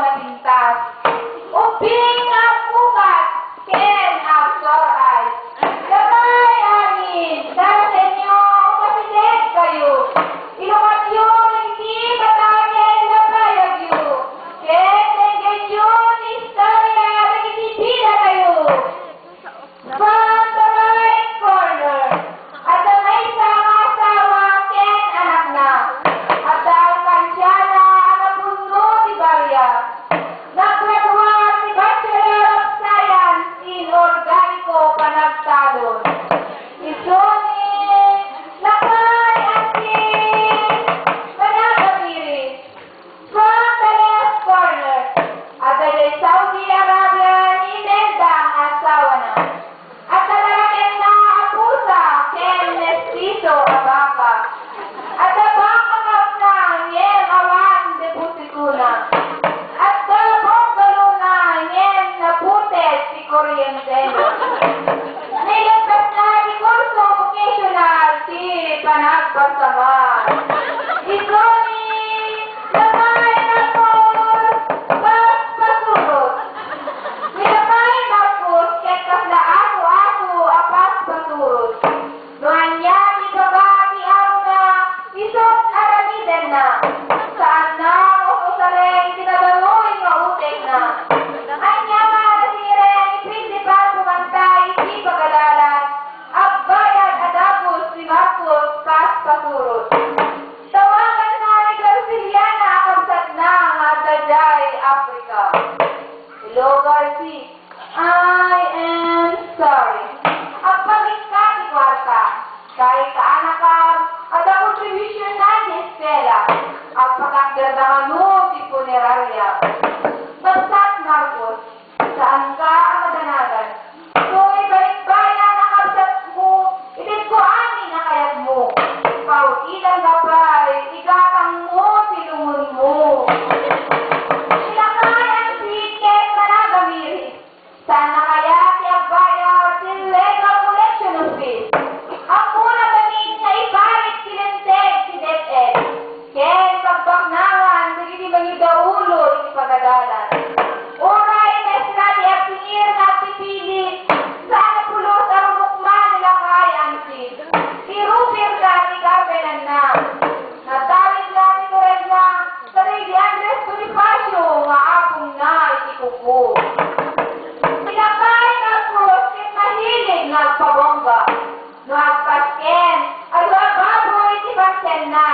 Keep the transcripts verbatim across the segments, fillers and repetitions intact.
napintas. Ubbing nga agbukat ken agsuar-ay. Labay amin, darasenyo, umasidegkayo. Ilukatyo dagiti kataken nga bayagyo. Ket denggenyo ti istoria dagiti bidatayo. From the right corner, adda maysa nga asawa ken anakna. Adda alkansiana a napunno ti baria. Naggraduar ti Bachelor of Science in Organico Panagtalon. Isuni, labay amin, Managamiris. From the left corner, adda idiay Saudi Arabia ni Imelda nga asawana. Adda narakenna a pusa ken mestiso a baka. Adda baka nga apna ngem awan depositona. Adda bungalowna ngem nabuted ti kuryentena. Nailappasna ti kurso vocational ti panagbarsamar. Isuni, labay Marcos, paspasurot. Ni labay Marcos ket kasla aso-aso a paspasurot. No ania ti ibaga ti amona, isut' aramidenna. Saanna nga usarusen ti nadaruy nga utekna. Ania nga nasiring ni Principal Pumantay iti pagadalan, agbayad a dagus ni Marcos paspasurot. Tawaganna ni Garciliana a kabsatna nga adda idiay Africa. Hello, Garci. I am sorry. Agpakita ti kuarta. Kay kaanakam, adda contribution na ti eskwela. Agpatakderda kano ti punerarya. Kabsat Marcos, saanka a madanagan. Toy balikbayan a kabsatmo, itedko amin a kayatmo. Pautitanka pay, igatangmo ti lungonmo. Ti lakay a Ansit ken Managamiris. Saanna kayat ti agbayad ti legal collection fees? Ammona ngamin nga iparit ti linteg ti DepEd ken pagbaknangan dagiti mangidaulo iti pagadalan. Uray maestra ti agsingir nga agpipili, saan a pulos a rumukma ni lakay a Ansit. Ti ruperda ti gardenanna. Natawidna ti turedna kadagiti Andres Bonifacio nga apongna iti kuko. Ti lakay Marcos ket mahilig nga agpabongga. No agpasken, adu a baboy ti paskenna.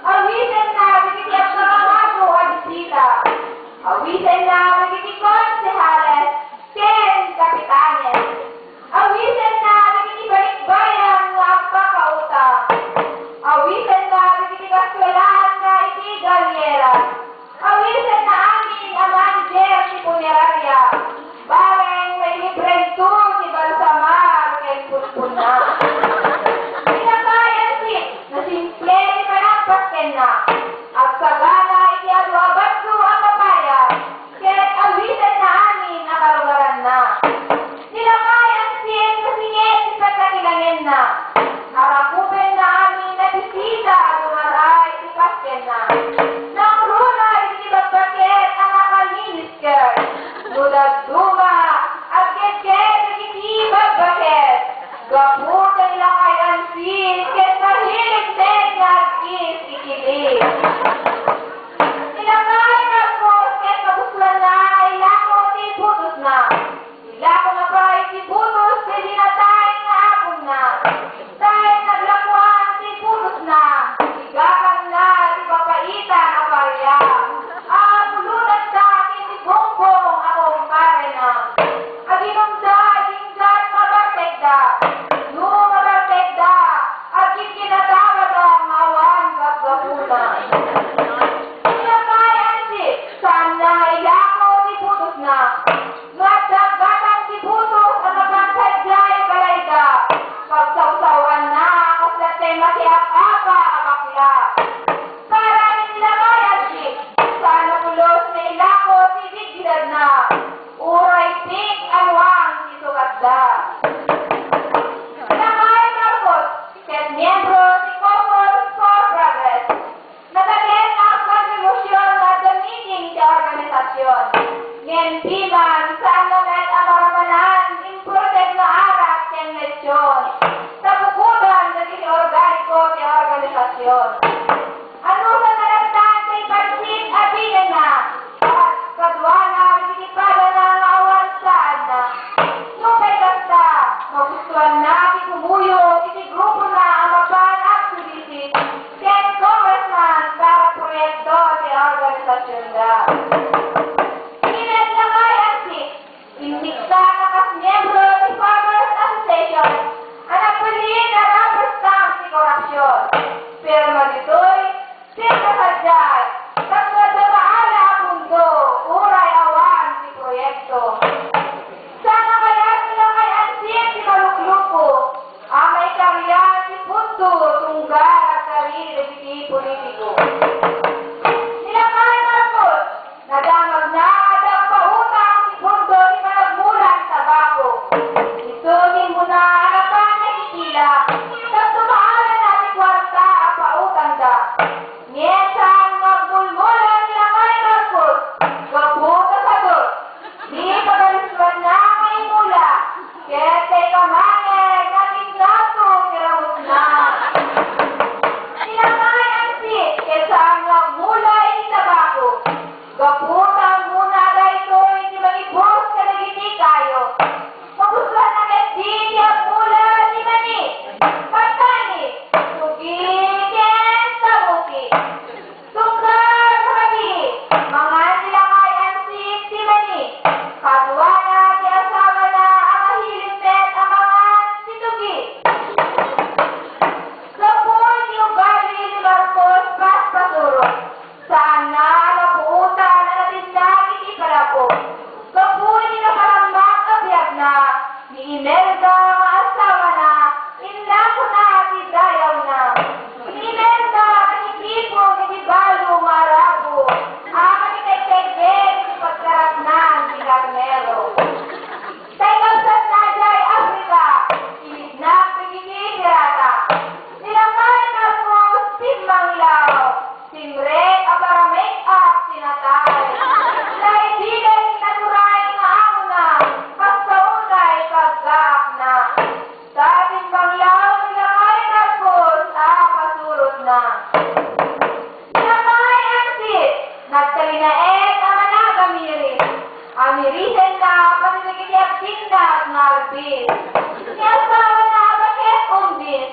Awisenna dagiti agpangangado a bisita. Awisenna dagiti konsehales ken kapitanes. Awisenna dagiti balikbayan nga agpakautang. Awisenna dagiti kaeskuelaanna iti Galliera. Awisenna amin a manager ti punerarya. Bareng mailibrento ti balsamar ken punponna. Pinakayansi, nasimple ti panagpaskenna. Agsagana iti adu a batlo a papaya. Ket awisenna amin a kalugaranna. Ni lakay a Ansit nasinged ti pagkakinangenna. Arakupenna amin a bisita a dumar-ay ti paskenna. Nangruna dagiti bagbagi organisasyon. Ngem diman, saanna met a maramanan, improtek nga arak ken lechon. Tapukodan dagiti organiko ti organisasyon. Anusan a nagtan ti pansit a biganna, ket kaduana dagiti padana nga awan saanna. Nupay kasta, magustuanna ti kumuyo iti grupona a mapan agsudisit ken congressman para proyekto ti organisasionda. Ni met Lakay Ansit, immiktat a kas miyembro ti Farmers Association a napilian a rubber stamp ti korupsion. Pirma ditoy, pirma sadiay, tapno adda maala a pundo uray awan ti proyekto. Saan a kayat ni Lakay Ansit ti malukluko a maikarian ti pundo tunggal agkari dagiti politiko. Ni Lakay Marcos, nadamagna a nagpautang ti pundo ti panagmula ti tabako. Isu ni Mona a napan nakipila, tapno maalana ti kuarta a pautangda. Ngem saan nga agmulmula ni Lakay Marcos, gapu ta sadut ti pagaristuanna nga immula, ket ta ikamangeg nga kinnato ti ramutna. Ni Lakay Ansit ket saan nga agmula iti tabako, gapu ta ammona a daytoy ti mangibus kadagiti kayo. Magustuanna ketdi ti ammula ni Mani, Patani, Tugi, ken Tabuki. Tunggal kadagiti mangan ni Lakay Ansit ti mani, kaduana ti asawada a mahilig met a mangan ti tugi. Gapu iti ugali ni Marcos paspasurot, saanna a napuotan a natinnag iti palabo. Gapu iti naparammak a biagna, ni Imelda nga asawana, innapona ti dayawna. Ni Imelda nakitipon iti balo nga arabo a makitekkeg iti pagkaratnan ti karnero. Tay kabsatna diay Africa, initnak dagiti pirata. Ni Lakay Marcos, pimmanglaw. Simrek a para-make-up ti natay. Naibileg ti natural nga amona, kasta unay paggaapna. Ta timbanglaw ni Lakay Marcos a pasurotna. Ni Lakay Ansit, nagtalinaed a managamiris. Amirisenna pati dagiti agtinnag nga arbis. Ni asawana a baket umbis.